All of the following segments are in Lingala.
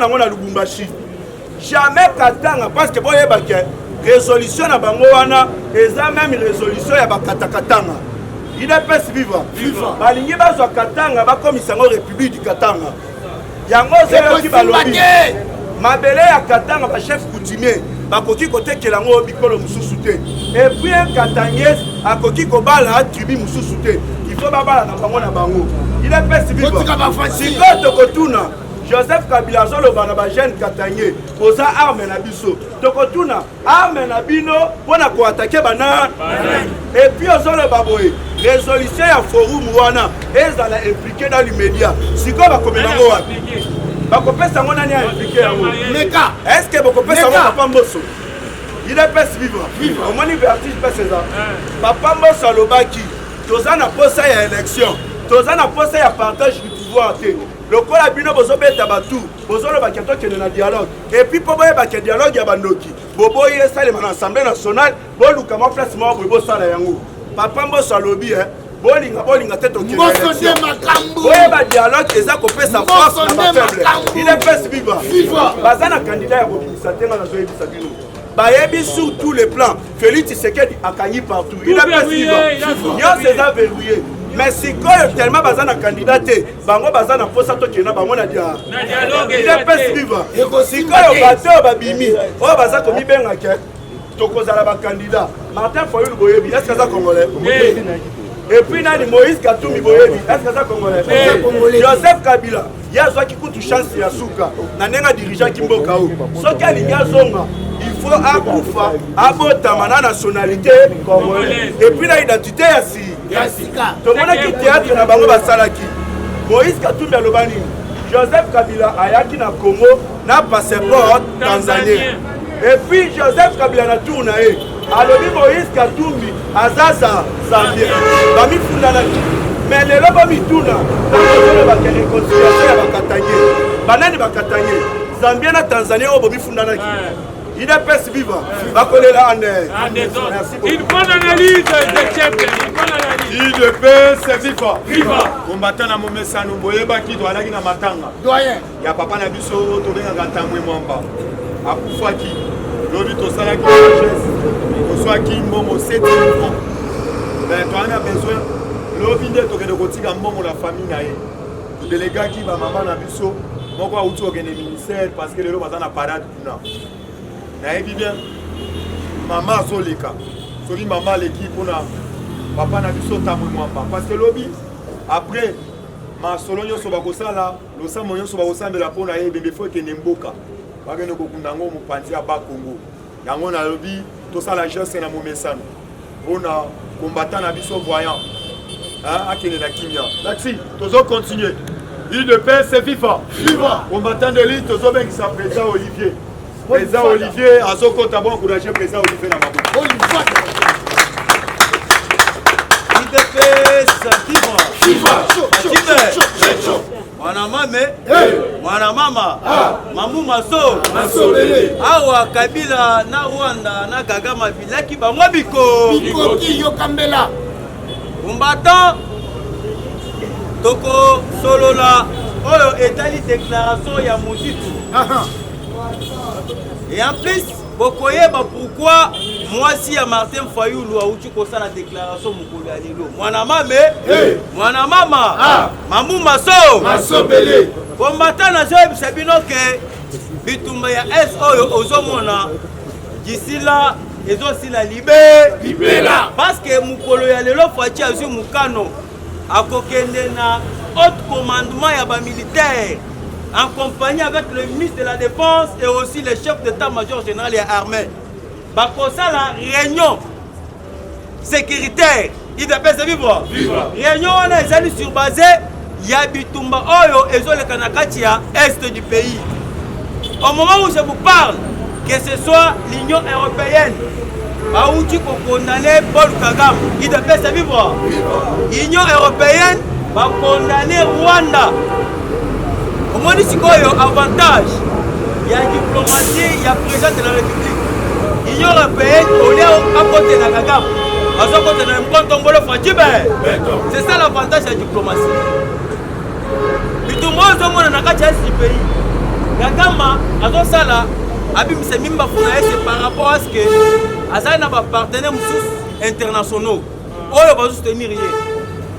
Bakosala yango na Lubumbashi. Jamais Katanga, parce que boyeba ke résolution na bango wana eza même résolution ya bakatakatanga. UDPS viva. Viva. Balingi bazwa Katanga bakomisa yango République du Katanga. Yango ozoyoki balobi mabele ya Katanga ba chef coutumier bakoki kotekela yango bikolo mosusu te. Et puis un Katangais akoki kobala tribu mosusu te. Il faut babala na bango na bango. UDPS viva. Sikoyo tokotuna Joseph Kabila azoloba na ba jeune Katangais boza arme na biso, tokotuna arme na bino mpo na koatake bana. Et puis ozoloba boye résolution ya forum wana ezala impliqué dans l'immédiat. Sikoyo bakomema yango wapi? Bakopesa yango nani a impliqué yango? Est-ce que bokopesa yango Papa Mboso? UDPS viva. Omoni vertige pese eza. Papa Mboso alobaki toza na posa ya élection, toza na posa ya partage du pouvoir te. Lokola bino bozobeta batu, bozoloba ke tokende na dialogue. Et puis po boyeba ke dialogue ya bandoki, boboyi esalema na Assemblée nationale, boluka mwa place moko boye bosala yango. Papa Mboso alobi bolinga bolinga te tokende élection. Boyeba dialogue eza kopesa force na ba faible. UDPS viva. Baza na candidat ya kobimisa te, nga nazoyebisa bino. Bayebi sur tous les plans. Félix Tshisekedi akangi partout. UDPS viva. Nyonso eza verrouillé. Mais sikoyo tellement baza na candidat te, bango baza na posa tokende na bango na dialogue. UDPS viva. Sikoyo bato oyo babimi, oyo baza komibenga ke tokozala ba candidat. Martin Fayulu boyebi, est-ce que aza congolais? Et puis nani Moïse Katumbi boyebi, est-ce que aza congolais? Joseph Kabila, ye azwaki kutu chance ya suka na ndenge adirigeaki mboka oyo. Soki alingi azonga, il faut akufa abotama na nationalité congolaise et puis na identité ya si ya sika. Tomonaki théâtre na bango basalaki. Moïse Katumbi aloba nini? Joseph Kabila ayaki na Congo na passeport tanzanien. Et puis Joseph Kabila na tour na ye alobi Moïse Katumbi aza Zambien. Bamifundanaki. Mais lelo bomituna ntango ozolobaka réconciliation ya bakatangais. Banani bakatangais? Zambien na Tanzanien oyo bomifundanaki. UDPS viva. Bakolela ane. Merci beaucoup. Une bonne analyse de chef. Une bonne analyse. UDPS viva. Viva. Combattant na momesano boyebaki toalaki na matanga. Doyen. Ya papa na biso tobengaka Tambwe Mwamba. Akufaki. Lobi tosalaki sagesse. Tozwaki mbongo 7 000 francs. Mais toza na besoin lobi nde tokende kotika mbongo na famille na ye. Todelegaki ba mama na biso moko awuti kokende ministère parce que lelo baza na parade kuna. Nayebi bien mama azoleka. Soki mama aleki mpona papa na biso Tambwe Mwamba parce que lobi après masolo nyonso bakosala, losambo nyonso bakosambela mpona ye, ebembe fo ekende mboka bakende kokunda yango mopanzi ya Bakongo. Yango nalobi tosala geste na momesano mpona combattant na biso voyant akende na kimia. Merci, tozo continuer. UDPS viva. Viva. Combattant de l'île, tozobengisa président Olivier. Président Olivier azokota, bon encourager président Olivier na maboko. UDPS viva. Viva. Viva. Mwana mame, mwana mama, mamu maso, Masobele. Awa Kabila na Rwanda na Kagame bilaki bango biko. Bikoki yokambela. Combattant toko solola oyo etali déclaration ya Mozitu. Et en plus bokoyeba pourquoi mwasi ya Martin Fayulu auti kosala déclaration mokolo ya lelo. Mwana mame, mwana mama, mamu maso, Masobele. Combattant nazoyebisa bino ke bitumba ya S oyo ozomona d'ici là ezosila libe libela parce que mokolo ya lelo Fatshi azwi mokano akokende na haute commandement ya ba militaire en compagnie avec le ministre de la Défense et aussi le chef d'état-major général ya armée. Bakosala réunion sécuritaire. UDPS viva. Viva. Réunion wana ezali sur base ya bitumba oyo ezoleka na kati ya est du pays. Au moment où je vous parle, que ce soit l'Union européenne bauti kokondane Paul Kagame, UDPS viva. Union européenne bakondane Rwanda. Omoni sikoyo avantage ya diplomatie ya président de la République. Union européenne olia akotela Kagame, azokotela Mkontombolo Fatshi. C'est ça l'avantage ya diplomatie. Bitumba oyo ozomona na kati ya est du pays. Kagame azosala abimisa mimbafu na ye, c'est par rapport à ce que azali na bapartenaire mosusu internationaux oyo bazosoutenir ye.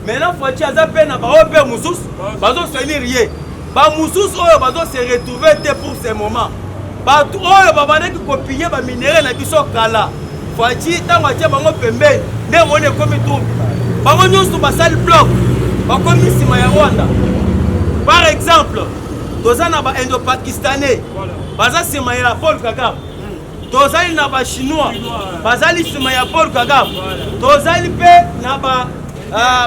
Maintenant Fatshi aza mpe na baoyo mpe mosusu bazosoutenir ye, bamosusu oyo bazose retrouver te pour ce moment, bato oyo babandaki kopiller baminerais na biso kala. Fatshi ntango atia bango pembeni, nde moni ekomi trouble. Bango nyonso basali bloc, bakomi nsima ya Rwanda. Par exemple, toza na baindo-pakistanais, baza nsima ya Paul Kagame. Tozali na bachinois, bazali nsima ya Paul Kagame. Tozali mpe na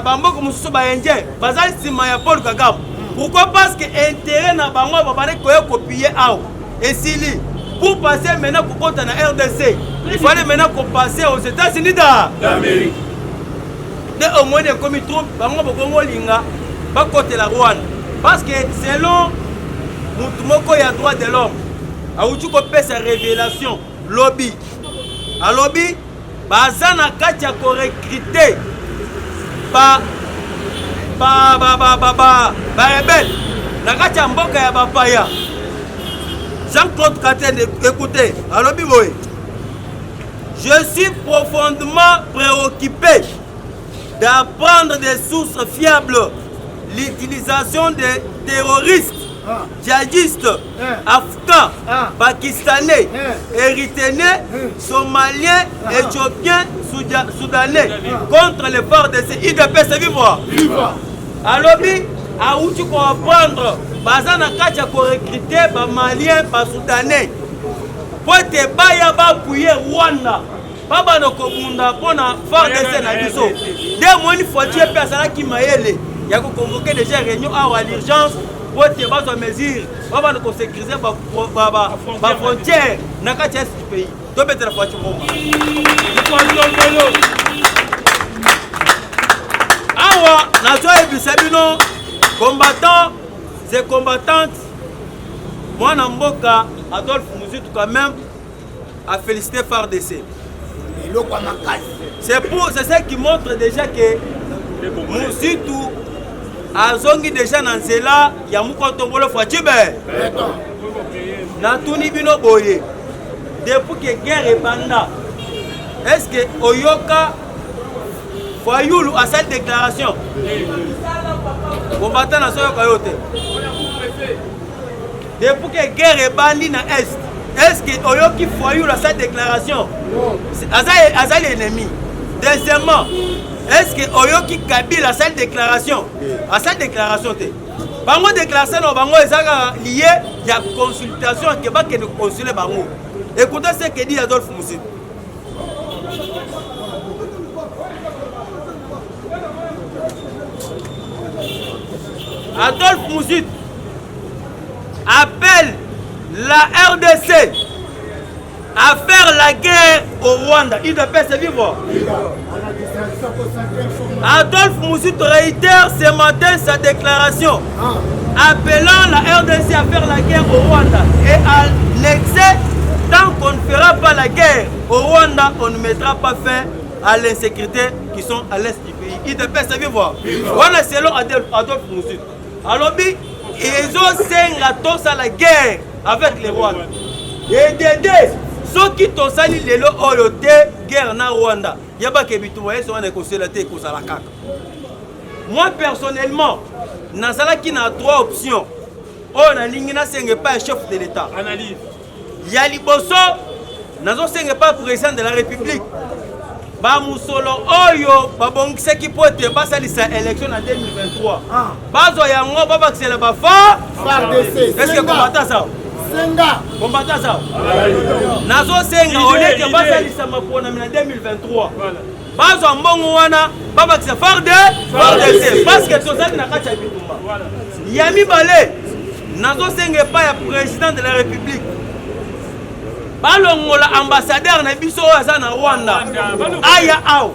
bamboka mosusu, baindien, bazali nsima ya Paul Kagame. Pourquoi? Parce que intérêt na bango babandaki koya kopiller awa esili. Pour passer maintenant kokota na RDC, il fallait maintenant kopasser aux États-Unis d'Amérique. Nde omoni ekomi trouble. Bango bokongo olinga bakotela Rwanda, parce que selon mutu moko ya droit de l'homme awuti kopesa révélation lobi, alobi baza na kati ya korecruter barebelles na kati ya mboka ya bapaya. Jean-Claude Katende, écoutez, alobi boye: "Je suis profondément préoccupé d'apprendre des sources fiables l'utilisation des terroristes djihadistes afghans, pakistanais, érythréens, somaliens, éthiopiens, soudanais contre les FARDC." UDPS vivre. Alobi awuti koapprendre baza na kati ya korecruter bamalien, basoudanais, po ete baya baappuyer Rwanda, babanda kobunda mpona FARDC na biso. Nde moni Fatshi mpe azalaki mayele ya koconvoquer déjà réunion awa à l'urgence po ete bazwa mesure, babanda kosécuriser bafrontière na kati ya est du pays. Tobetela Fatshi mbongo. Awa nazoyebisa bino, combattant et combattante, mwana mboka Adolphe Muzito quand même a félicité FARDC. Eloko ya makasi. C'est ce qui montre déjà que Muzitu azongi déjà na nzela ya mokotombolo Fatshi be. Natuni bino boye: depuis que guerre ebanda, est ce que oyoka Fayulu asali déclaration? Combattant, nazoyoka yo te. Depuis que guerre ebandi na est, est ce que oyoki Fayulu asali déclaration? Azali ennemi. Deuxièmement, est ce que oyoki Kabila asali déclaration? Asali déclaration te. Bango déclaration na bango eza kaka lié ya consultation, ke bakende koconsuler bango. Écoutez ce que dit Adolphe Muzito. Adolphe Muzito appelle la RDC à faire la guerre au Rwanda. UDPS vivre. Adolphe Muzito réitère ce matin sa déclaration appelant la RDC à faire la guerre au Rwanda et à l'excès: tant qu'on ne fera pas la guerre au Rwanda, on ne mettra pas fin à l'insécurité qui sont à l'est du pays. UDPS vivre. Voilà selon Adolphe Muzito. Alobi ezosenga tosala guerre avec le Rwanda. Edede soki tosali lelo oyo te guerre na Rwanda, yebaka bitumba yeso wana ekosela te, ekozala kaka. Moi personnellement, nazalaki na trois options oyo nalingi nasenga epai ya chef de l'État. Analyse. Ya liboso, nazosenga epai président de la République, bamusolo oyo babongisaki mpo ete basalisa élection na 2023, bazwa yango, babakisela bafa. FARDC. Est-ce combattant ça? Senga. Combattant ça, nazosenga oleke basalisa maponami na 2023, bazwa mbongo wana, babakisa FARDC, parce que tozali na kati ya bitumba. Ya mibale, nazosenga epai ya président de la République, balongola ambassadeur na biso oyo aza na Rwanda, aya awa.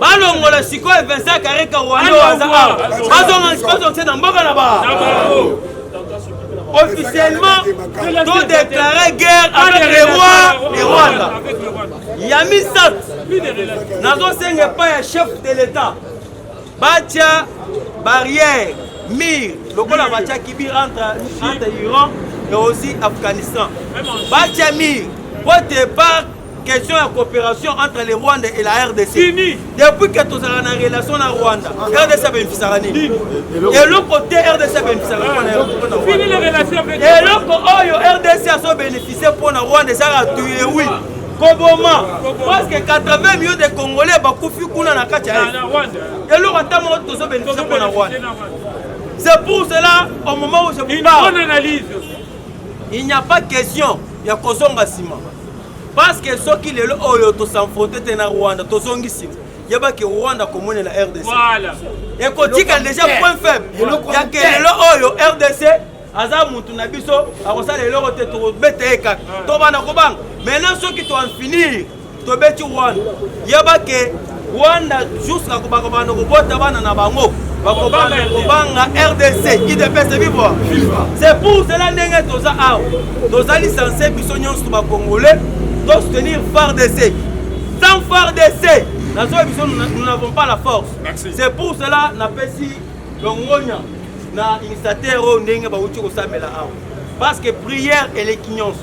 Balongola sikoyo Vincent Kareka Rwanda oyo aza awa, bazongisa na mboka na ba. Officiellement todéclarer guerre avec le roi le Rwanda. Ya misato, nazosenga epai ya chef de l'État, batia barrière, mur, lokola batiaki mur entre Iran. et aussi Afghanistan. Batia mur po te par question ya coopération entre le Rwanda et la RDC. Fini. Depuis que tozalaka na relation na Rwanda, RDC abénéficiaka nini? Eloko te RDC abénéficiaka mpona Fini les relations avec eloko oyo RDC azobénéficie mpona Rwanda ezalaka tuyewi koboma parce que 80 millions de Congolais bakufi kuna na kati ya Rwanda. Eloko ata moko tozobénéficie mpona Rwanda. C'est pour cela, au moment où je vous parle, Une bonne analyse. Il n'y a pas question ya kozonga nsima. Parce que soki lelo oyo tosenfronte te na Rwanda, tozongi nsima, yebaki Rwanda komonela RDC. Voilà. Ekotika déjà point faible ya ke lelo oyo RDC aza mutu na biso akosala eloko te, tokobeta ye kaka, tobanda kobanga. Maintenant soki toen finir, tobeti Rwanda, yeba ke Rwanda jusqu'à bakobanda kobota bana na bango, bakobanda kobanga RDC. UDPS viva! C'est pour cela ndenge toza awa, tozali censé biso nyonso bacongolais tosoutenir FARDC. Sans FARDC, nazoya biso, nous n'avons pas la force. C'est pour cela napesi longonya na initiateur oyo ndenge bauti kosamela awa, parce que prière eleki nyonso.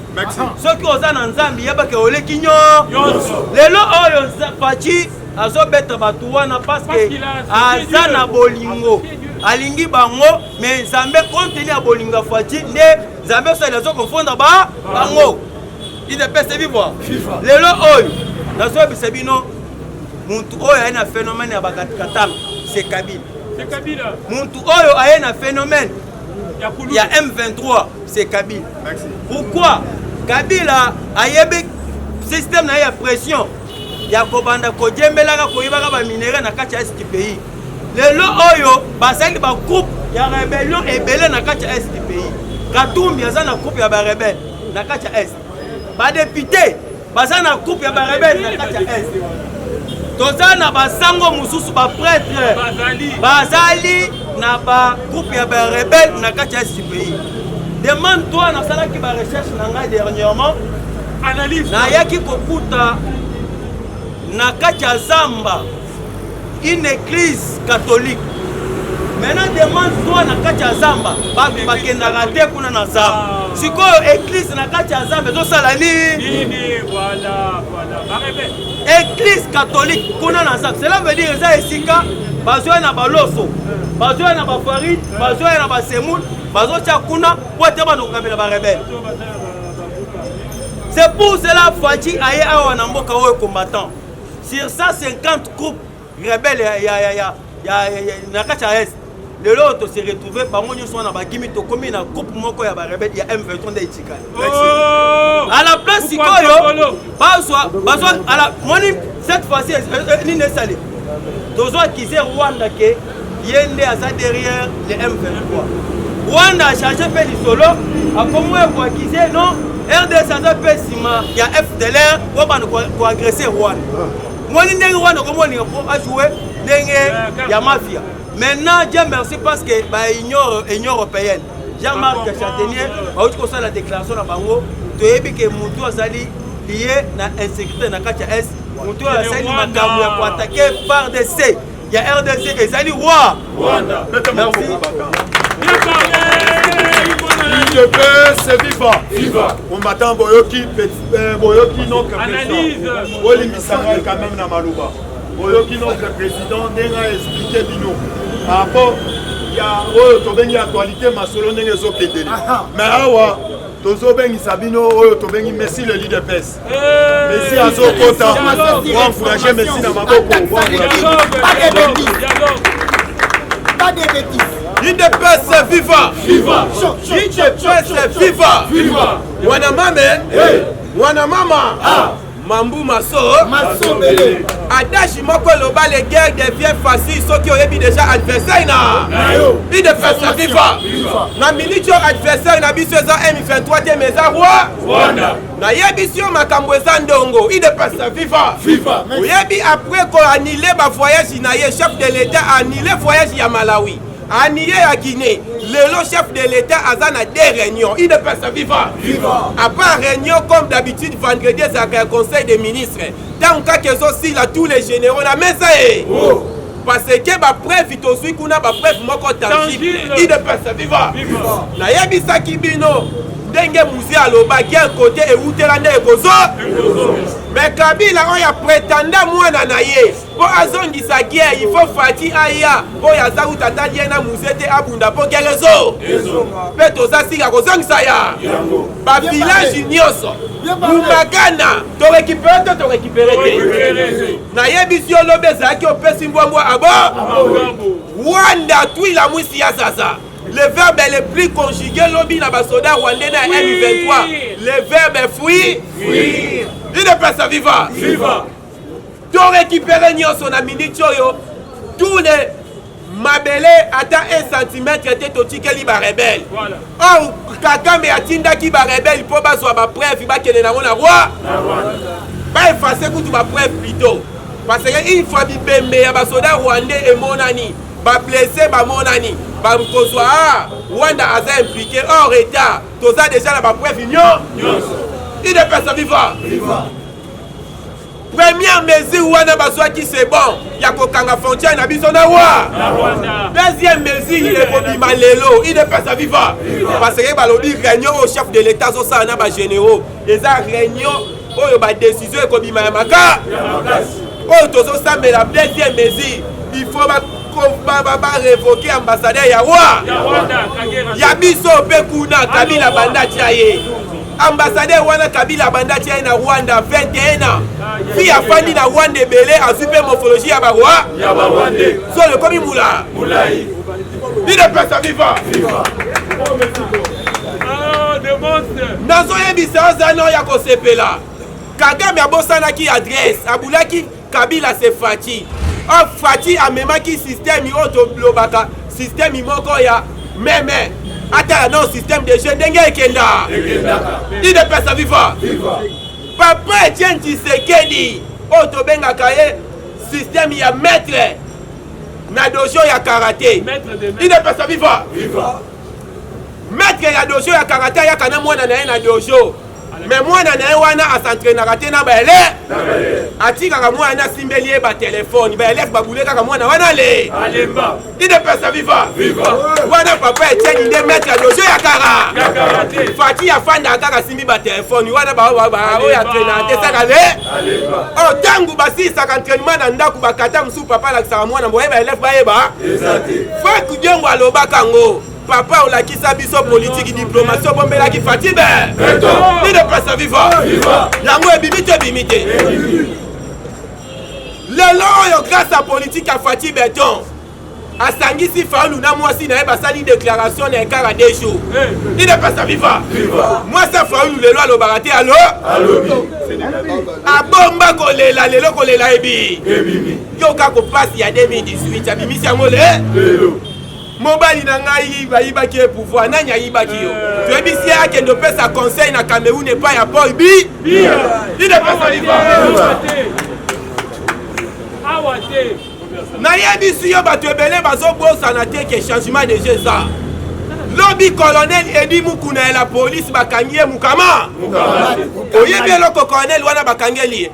Soki oza na Nzambe, yebaka oleki nyonso. Lelo oyo Fatshi azobeta bato wana parce que aza na bolingo, alingi bango. Mais Nzambe, compte tenu ya bolingo ya Fatshi, nde Nzambe osali azokonfondre ba bango. UDPS viva! Lelo oyo nazoyebisa bino, muntu oyo aye na phénomène ya bakatanga, c'est Kabila. C'est Kabila. Muntu oyo aye na phénomène ya Kulu ya M23, c'est Kabila. Pourquoi Kabila ayebi système na ye ya pression ya kobanda kodiembelaka koyebaka baminerais na kati ya est du pays? Lelo oyo basali bagroupe ya rébellion ebele na kati ya est du pays. Katumbi aza na groupe ya barebelle na kati ya est, badéputé baza na groupe ya barebelle na kati ya est, toza na basango mosusu, baprêtre bazali na bagroupe ya barebelle na kati ya est du pays. Demande toi, nasalaki barecherche na ngai dernièrement, analyse, nayaki kokuta na kati ya zamba une église catholique. Maintenant demande toi, na kati ya zamba bato bakendaka te kuna na zamba. Sikoyo église na kati ya zamba ezosala nini? Nini? Voilà, barebelle. Église catholique kuna na zamba, cela veut dire eza esika bazwya na baloso, bazwya na bafarine, bazwya na basemoule, bazotya kuna po ete bana kokabela barebelle. C'est pour cela Fatshi aye awa na mboka oyo combattant sur 150 groupes rebelle ya na kati ya est. Lelo oyo tose retrouve bango nyonso wana bakimi, tokomi na groupe moko ya barebelle ya M23 nde etikali. Oh! À la place Pourquoi sikoyo Sokolo? Bazwa à la moni cette fois-ci nini esali, tozwa akize Rwanda ke ye nde aza derrière le M23. Rwanda achange mpe lisolo, akomi oyo koakize non, RDC aza mpe nsima ya FDLR po bana koagresse Rwanda. Moni ndenge Rwanda komoninga po ajoue ndenge ya mafia. Maintenant, Dieu merci, parce que baunion Union européenne, Jean-Marc Châtenier bauti kosala déclaration na bango. Toyebi ke motu azali lié na insécurité na kati ya est, motu oyo asali makambo ya koattaquer FARDC ya RDC ezali roi. Rwanda. Merci. Bien parlé, une bonne analyse. UDPS viva! Viva! Combattant, boyoki boyoki notre Analyse. président. Bolimbisa ngai quand même na maloba. Boyoki notre président ndenge aexpliqué bino par rapport ya oyo tobengi actualité, masolo ndenge ezokendeli. Mais awa tozobengisa bino oyo tobengi Messi le l'UDPS. Messi azokota, boencourage Messi na maboko, boencourage. Pas de bêtises. Dialogue. Pas de bêtises. UDPS viva! Viva! Chaud, chaud, chaud, chaud, UDPS chaud. viva! Viva! Mwana mame, mwana mama, mambu maso, Masobele. Adage moko eloba: les guerres devient facile soki oyebi déjà adversaire na UDPS viva! Na minute oyo adversaire na biso eza M23 te, mais eza roi. Rwanda. Nayebisi yo, makambo eza ndongo. UDPS viva! Viva! Oyebi, après koannuler bavoyage na ye, chef de l'État annule voyage ya Malawi, annule ya Guinée. Lelo chef de l'État aza na deux réunions. UDPS viva! Viva! À part réunion, comme d'habitude, vendredi ezalaka ya conseil des ministres. Ntango kaka ezosila, tous les généraux na mesa ye, Oh. parce que bapreuve tozwi kuna, bapreuve moko tangible. Tangible. UDPS viva! Viva! Nayebisaki bino. Ndenge Mzee aloba guerre kote ewutela nde ekozo mais Kabila oyo apretenda mwana na ye mpo azongisa guerre, il faut Fatshi aya oyo aza kuta ata lien na Mzee te abunda mpo guerre ezo mpe toza sika kozongisa ya ba village nyonso Bumakana to récupérer to to récupérer te. Nayebisi yo lobi ezalaki opesi mbwambwa abo Rwanda twila mwisi ya zaza. Le verbe le plus conjugué lobi na basoda rwandais na M23. Le verbe fuir. Fuir. UDPS viva. Viva. To récupérer nyonso na minute oyo tous les mabele ata 1 cm te totikeli ba rebelle. Voilà. Or Kagame atindaki ba rebelle mpo bazwa ba preuve bakende nango na roi. Ba effacer kutu ba preuve plutôt. Parce que une fois bibembe ya basoda rwandais emonani ba blesse bamonani bakozwa ah, Rwanda aza impliqué hors état toza déjà na ba preuve nyonso. UDPS viva. Viva. Première mesure wana bazwaki c'est bon ya kokanga frontière na biso na wa. Deuxième mesure ekobima lelo UDPS viva. Parce que balobi réunion oyo chef de l'État azosala na ba généraux eza réunion oyo ba décision ekobima ya maka oyo tozosambela. Deuxième mesure, il faut ba révoquer ambassadeur ya roi ya biso mpe kuna Kabila banda tia ye ambassadeur wana. Kabila banda tia ye na Rwanda 21 ans fi afandi na Rwanda ebele, azwi mpe morphologie ya baroi solo ekomi mula. UDPS viva. Nazoyebisa aza na ya kosepela. Kagame abosanaki adresse abulaki Kabila se Fatshi. Or Fatshi amemaki système oyo tolobaka système moko ya meme atala no système de jeu ndenge ekenda. UDPS viva. Papa Etienne Tshisekedi oyo tobengaka ye système ya maître na dojo ya karaté. UDPS viva. Maître ya dojo ya karaté ayaka na mwana na ye na dojo, mais mwana na ye wana as'entraînaka te na baélève, atikaka mwana asimbeli ye batelefone, baélève babule kaka mwana wana le. UDPS viva. Wana papa Etienne nde maître ya dojo ya kara. Fatshi afandaka kaka asimbi batelefone wana, oyo entraînaka te saka le oyo. Ntango basilisaka entraînement na ndako, bakata mosusu, papa alakisaka mwana boye, baélève bayeba. Frank Diongo alobaka yango: papa olakisa biso politike, diplomatie obombelaki Fatshi be. UDPS viva. Yango ebimi te, ebimi te lelo oyo grâce à politique ya Fatshi Béton. Asangisi Fayulu na mwasi na ye, basali déclaration na écart ya 2 jours. UDPS viva. Mwasi ya Fayulu lelo alobaka te, alo abomba kolela, lelo kolela ebi yoka kopasi ya 2018 abimisi yango le mobali na ngai bayibaki ye pouvoir. Nani ayibaki yo? Toyebisi ye akende opesa conseil na Cameroun epai ya Paul Biya. UDPS viva. Nayebisi yo, bato ebele bazobosana te ke changement de jeu eza lobi. Colonel Edi Mukuna ya la police bakangi ye mukama. Oyebi eloko colonel wana bakangeli ye?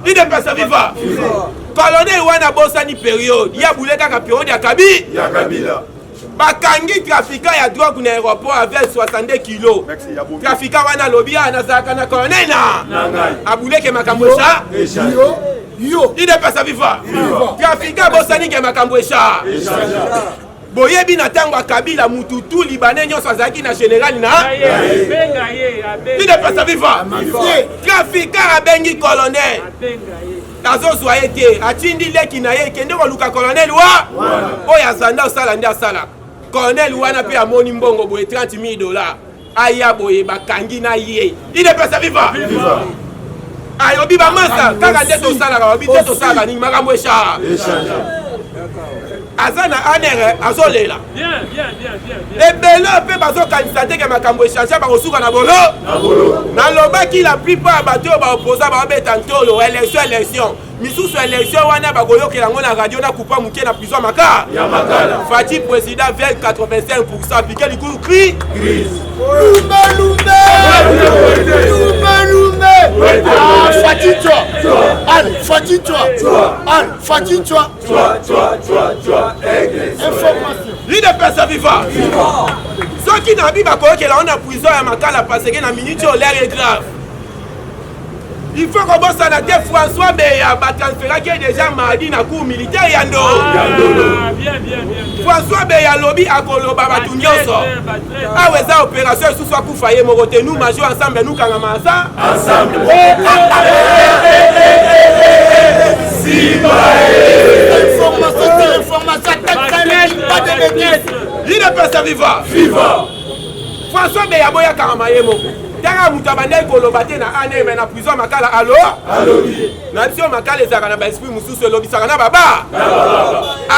UDPS viva. Colonel wana abosani période ye abule kaka période ya Kabi. Bakangi trafiquant ya drogue na aéroport avec 62 kilo. Trafiquant wana alobi: a nazalaka na colonel na abuleke makambo esa. UDPS viva. Trafiquant abosani ke makambo esa. Boyebi na ntango ya Kabila, mutu tu libanais nyonso azalaki na général na. UDPS viva. Trafiquant abengi colonel, azozwa ye te, atindi leki na ye: ekende koluka colonel wa oyo azanda osala nde asalaka. Colonel wana mpe amoni mbongo boye 30 000 dollars, aya boye, bakangi na ye. UDPS viva. Ayobi bamasa kaka nde tosalaka, babi te tosalaka nini, makambo esha aza na anere azolela ebele mpe bazokanisa teke makambo echange, bakosuka na bolo. Nalobaki, la plupart ya bato oyo baopoza babeta ntolo élection, élection misusu, élection wana bakoyokela yango na radio na kupa moke na prison maka. Fatshi président avec 85 % pike likulu cri. Lumbe lumbe lumbe lumbe. Ah, Fatshi toi. Allez, Fatshi toi. Allez, Fatshi toi. Information. UDPS viva. Soki na bi bakoyokela ngo na prison ya Makala parce que na minute oyo l'air est grave. Il faut kobosana te François Beya batransferaki ye déjà mardi na cour militaire ya Ndolo. Ah, bien, bien, bien. François Beya alobi akoloba bato nyonso. Awa eza opération lisusu akufa ye moko te. Nous major ensemble, nous kangama ensemble. Information sur information, attaque pas de bêtises. Udps viva. Viva. François Beya boyakangama ye moko. Tanga moto abandaki koloba te na ane me na prison Makala alo alobi na biso Makala ezalaka na baesprit mosusu elobisaka na baba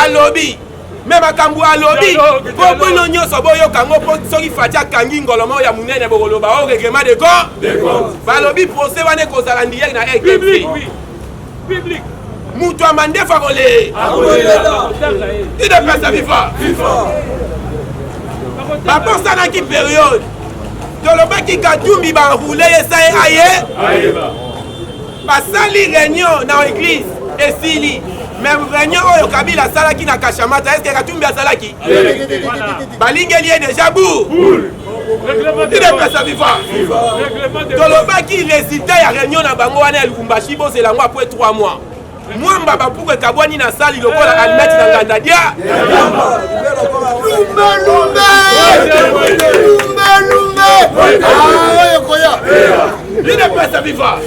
alobi me makambo alobi mpo bino nyonso boyoka yango mpo soki Fatshi akangi ngolo moko ya monene bokoloba o règlement de compte balobi procès wana ekozala direct na Public, RTNC oui. Public. moto ya mandefu akole udps viva babosanaki periode tolobaki Katumbi baenroule ye sa ye aye basali réunion na église esili mais réunion oyo Kabila asalaki na Kashamata est-ce que Katumbi asalaki balingeli ye déjà bu Règlement de udps viva Règlement de tolobaki résultat ya réunion na bango wana ya Lubumbashi bozela yango après 3 mois mwamba bapuku ekabwani na sali lokola alimeti na nganda dia Lumbe, lumbe. Lumbe, lumbe. Ah, oyo koya. Udps viva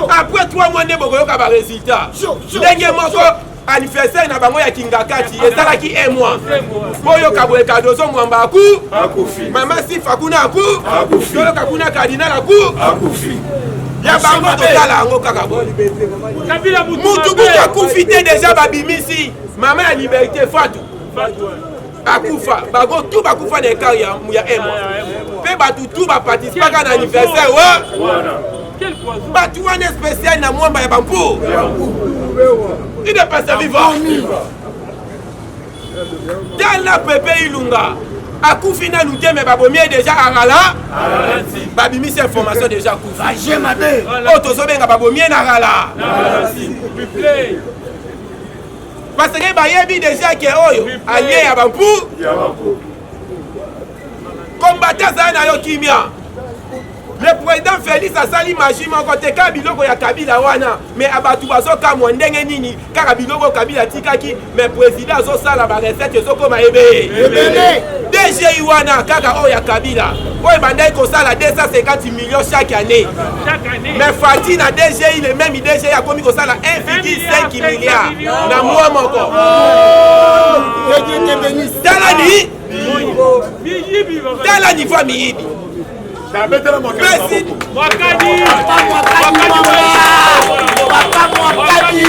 après 3 mois nde bokoyoka barésultat ndenge moko anniversaire na bango ya Kingakati esalaki un mois boyoka boye Kadozo Mwamba aku mama Sifa kuna aku toyoka kuna cardinal aku ya bango totala yango kaka boye Kabila mutu mutu kutu akufi te déjà babimisi mama ya Liberté Fatu akufa bango tu bakufa na écart ya un mois mpe bato tu baparticipaka na anniversaire wa Quel poison. bato wana spécial na mwamba ya bampu udps viva tala Pepe Ilunga akufi nanu te me babomi ye déjà arala babimisi information déjà akufi Baje mabe. oyo tozobenga babomi ye na rala Replay. parce que bayebi déjà ke oyo alie ya bampu kombate azala na yo kimia. Le président Félix asali magie moko te kaka biloko ya Kabila wana me bato bazokamwa ndenge nini kaka biloko Kabila atikaki me président azosala barecette ezokoma ebele. Ebele. DGI wana kaka oyo ya Kabila oyo ebandaki kosala 250 millions chaque année Chaque année. mais Fatshi na DGI, le même DGI akomi kosala 1,5 milliard na mwa moko. Que Dieu te bénisse. Tala ni Miyibi. Tala niveau ya miyibi. Président Mwakadi. Papa Mwakadi Mwamba. Papa Mwakadi.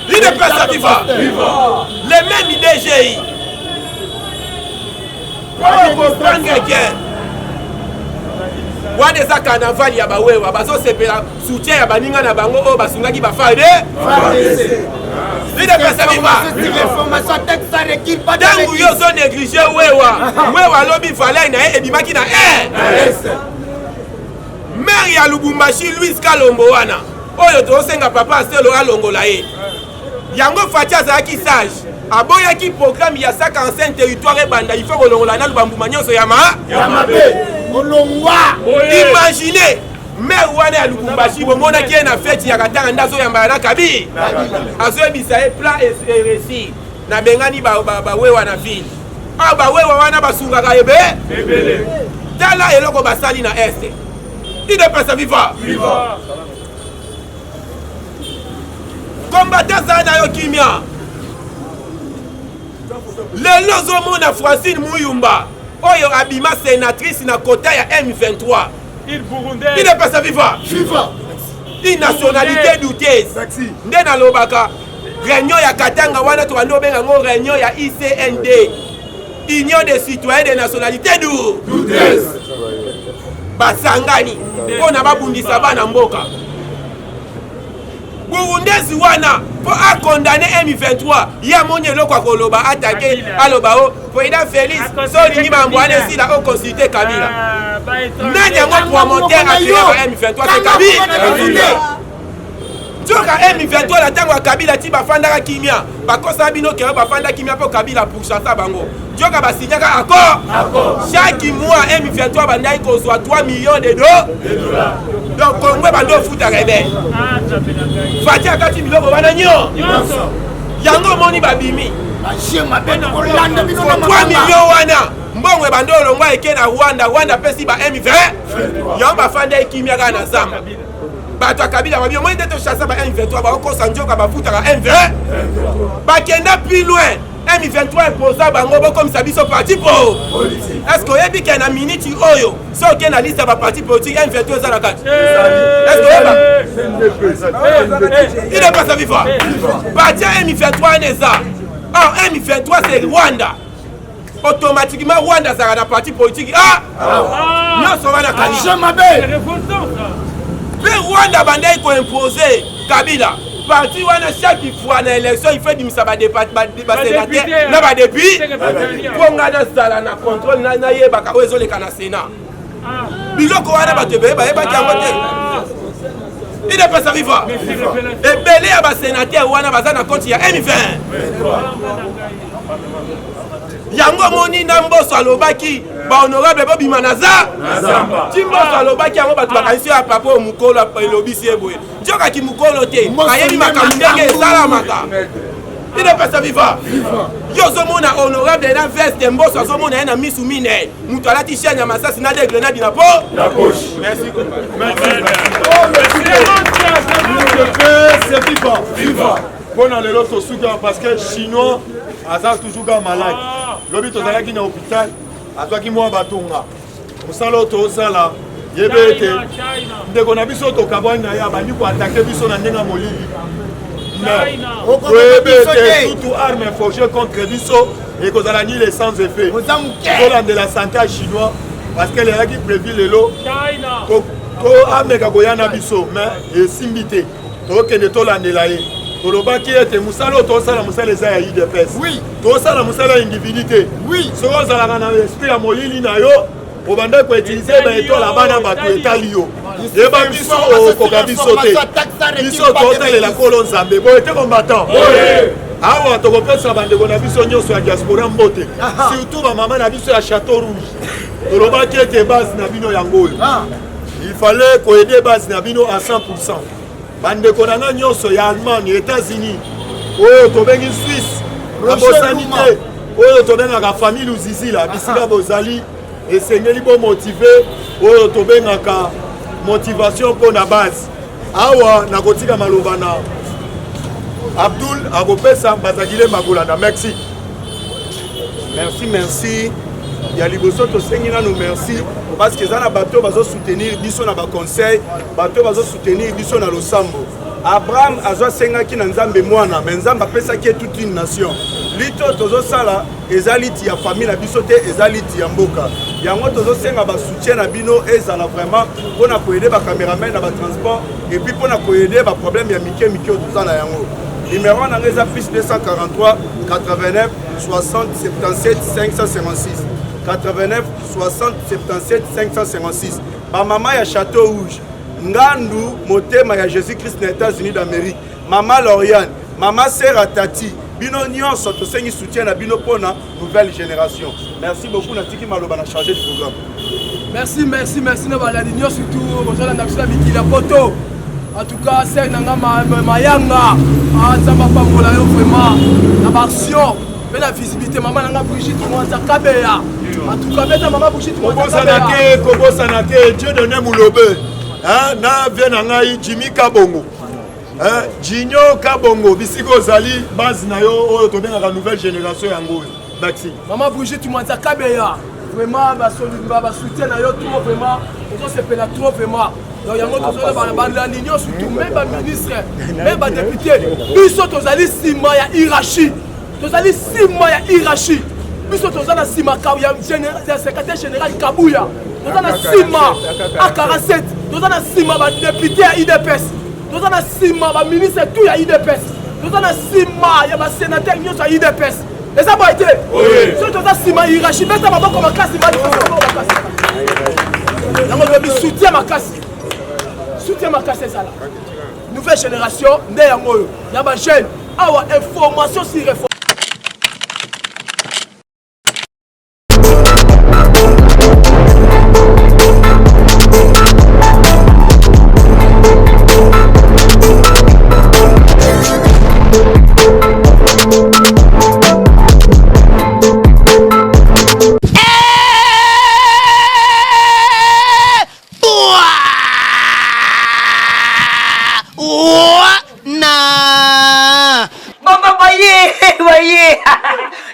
Udps viva. Le même DGI po comprendre ke wana eza carnaval ya bawewa bazosepela soutien ya baninga na bango oyo basungaki baFARDC. Udps viva. Information texte ça recule pas de Ntango yo ozo néglige wewa, wewa alobi valeur na ye ebimaki na 1 maire ya Lubumbashi Louise Kalombo wana oyo tozosenga papa Aselo alongola ye. Yango Fatshi azalaki sage, aboyaki programme ya 145 territoire ebanda. Il faut kolongola nanu bambuma nyonso ya ma ya mabe. Olongwa. Imagine maire wana ya Lubumbashi, bomonaki ye na feti ya Katanga nde azoyambana na Kabi, azoyebisa ye plan réussi nabengani bawewa na ville. Awa bawewa wana basungaka ebe. Tala eloko basali na Est. Udps viva. Kombata azala na yo kimia. Lelo ozomona Francine Muyumba oyo abima sénatrice na kota ya M23. Il burundais. Udps viva. Viva. Une nationalité douteuse. Nde nalobaka réunion ya Katanga wana tobandi obenga yango réunion ya ICND, Union des citoyens de nationalité douteuse, basangani mpo na babundisa bana mboka. Burundesi wana mpo akondane M23, ye amoni eloko akoloba atake aloba o président Félix so olingi mambo wana esila oconsulte Kabila. Nani yango promoteur acréa ba M23? C'est Kabila. Nzoka M23 na ntango ya Kabila ti bafandaka kimia, bakosaka bino kero bafanda kimia mpo Kabila pourchassa bango. Nzoka basignaka accord. Chaque mois M23 bandaki kozwa 3 millions de dollars. Donc Congo ebandi ofuta rebelle. Fatshi akati biloko wana nyonso. Yango omoni babimi. 3 millions wana mbongo ebandi olongwa eke na Rwanda, Rwanda apesi ba M20. Yango bafandaki kimia kaka na zamba. Bato ya Kabila babi omoni nde tochassa ba M23 bakokosa nzoka bafutaka M20. Bakenda plus loin. M23 imposa bango bokomisa biso parti po. Est-ce que oyebi ke na minute oyo soki oke na liste ya ba parti politique M23 eza na kati? Est-ce que oyeba? Il est pas viva. Parti ya M23 wana eza. Or M23 c'est Rwanda. Automatiquement Rwanda azalaka na parti politique. Ah! Nyonso wana kanisa. Mpe Rwanda bandaki koimpose Kabila parti wana chaque fois na élection il fait dimisa ba sénateur na ba député mpo ngai nazala na contrôle nayebaka oyo ezoleka na Sénat. Biloko wana bato ebele bayebaki yango te. Il est pas viva. Ebele ya ba sénateur wana baza na compte ya M20. Yango omoni na Mboso alobaki ba honorable bobima na za ti Mboso alobaki yango bato bakanisi ya papa oyo mokolo elobisi ye boye. Nzokaki mokolo te ayebi makambo ndenge esalamaka. Il est pas viva. Yo ozomona honorable na veste Mboso azomona ye na misu mine. Moto alati chaîne ya masasi na des grenades na po. Na poche. Merci. Merci. C'est viva. Viva. Pona lelo tosuka parce que chinois aza toujours ka malade. Lobi tozalaki na hôpital azwaki mwa batonga. Mosala oyo tozosala yebe ete ndeko na biso tokabwani na ye abandi koatake biso na ndenge ya molili. Mais toyebi ete toute arme forgée contre biso ekozala nile sans effet. Tolandela santé ya chinois parce que ezalaki prévu lelo to ameka koya na biso mais esimbi te. Tokende tolandela ye. Tolobaki ete mosala oyo tosala mosala eza ya UDPS. Oui. Tosala mosala ya individu te. Oui. Soki ozalaka na esprit ya molili na yo, obanda koutilize ba étoile ya bana bato etali yo. Yeba biso okoka biso te. Biso totalela Nkolo Nzambe. Boye te combattant. Awa tokopesa bandeko na biso nyonso ya diaspora mbote. Surtout ba mama na biso ya Château Rouge. Tolobaki ete base na bino yango oyo. Il fallait koaider base na bino à 100%. Bandeko na nga nyonso ya Allemagne, États-Unis, oyo tobengi Suisse, nabosani te, oyo tobengaka famille Luzizila, bisika bozali, esengeli bomotive oyo tobengaka motivation mpo na base. Awa nakotika maloba na Abdul akopesa Mbazakile Makolanda. Merci. Merci, merci. Ya liboso tosengi nanu merci parce que eza na bato bazo soutenir biso na ba conseil, bato bazo soutenir biso na losambo. Abraham azo asengaki na Nzambe mwana, mais Nzambe apesaki ye toute une nation. Lito tozosala eza liti ya famille na biso te, eza liti ya mboka. Yango tozosenga ba soutien na bino ezala vraiment mpona koaider ba cameraman na ba transport et puis mpona koaider ba problème ya mike mike oyo toza na yango. Numéro na nga eza plus 243 89 60 77 556. 89 60 77 556. Ba mama ya Château Rouge, Ngandu motema ya Jésus-Christ na États-Unis d'Amérique, mama Lauriane, mama Sera Tati, bino nyonso tosengi soutien na bino pona nouvelle génération. Merci beaucoup, natiki maloba na chargé du programme. Merci, merci, merci na balandi nyonso tout bozolanda biso na mikili ya poto. En tout cas, sœur nanga Mayanga, ah, Nzambe apambola yo vraiment na ba action pe na visibilité. Mama nanga Brigitte Mwanza Kabeya. En tout cas, beta mama Brigitte Mwanza Kobosana Kabeya. te, kobosana te, Dieu donné Moulobe. Hein, na vie na ngai Jimmy Kabongo. Hein, Junior Kabongo, bisika ozali base na yo oyo tobengaka nouvelle génération yango oyo. Merci. Maman Brigitte Mwanza Kabeya, vraiment ba ba, ba soutien na yo trop vraiment, ozosepela trop vraiment. Donc yango tozala ba balandi nyonso surtout même ba ministre, même ba député, biso tozali sima ya hiérarchie. Tozali sima ya hiérarchie. Biso toza na sima ka ya général, ya secrétaire général Kabuya. Toza na sima A47, toza na sima ba député ya UDPS. Toza na sima ba ministre tout ya UDPS. Toza na sima ya ba sénateur nyonso ya UDPS. Eza boye te? Soki toza sima hiérarchie, beta maboko makasi, manifeste maboko makasi. Yango lobi soutien makasi. Soutien makasi ezala. Nouvelle génération nde yango oyo ya ba jeune awa information sur information. Baba baye baye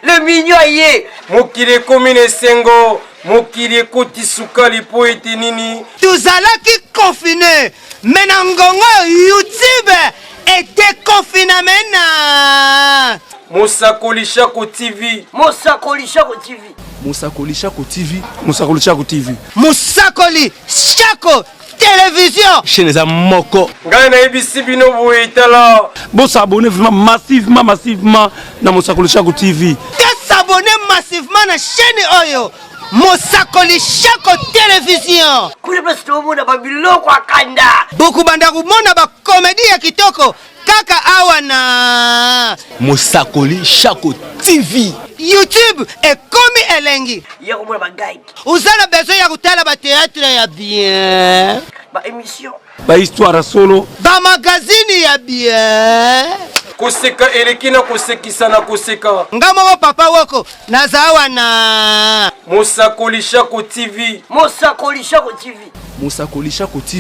le mignon aye mokili ekomi na esengo mokili ekoti sukali mpo ete nini tozalaki confine me na ngongo youtube ete confiname na mosakoli shako tv mosakoli shako tv mosakoli shako tv mosakoli shako tv mosakoli shako television chaîne eza moko ngai nayebisi bino boye tala bosabone vraiment massivement massivement na mosakoli shako tv tosabone massivement na chaîne oyo mosakoli shako television kuna place tomona babiloko ya kanda bokobanda komona bakomedi ya kitoko kaka awa na mosakoli shako tv youtube ekomi elengi ya komona bagage oza na besoin ya kotala bateatre ya bien baémission bahistoire ya solo bamagazini ya bien koseka eleki na kosekisa na koseka nga moko papa woko naza wana mosakoli shako tv mosakoli shako tv mosakoli shako tv.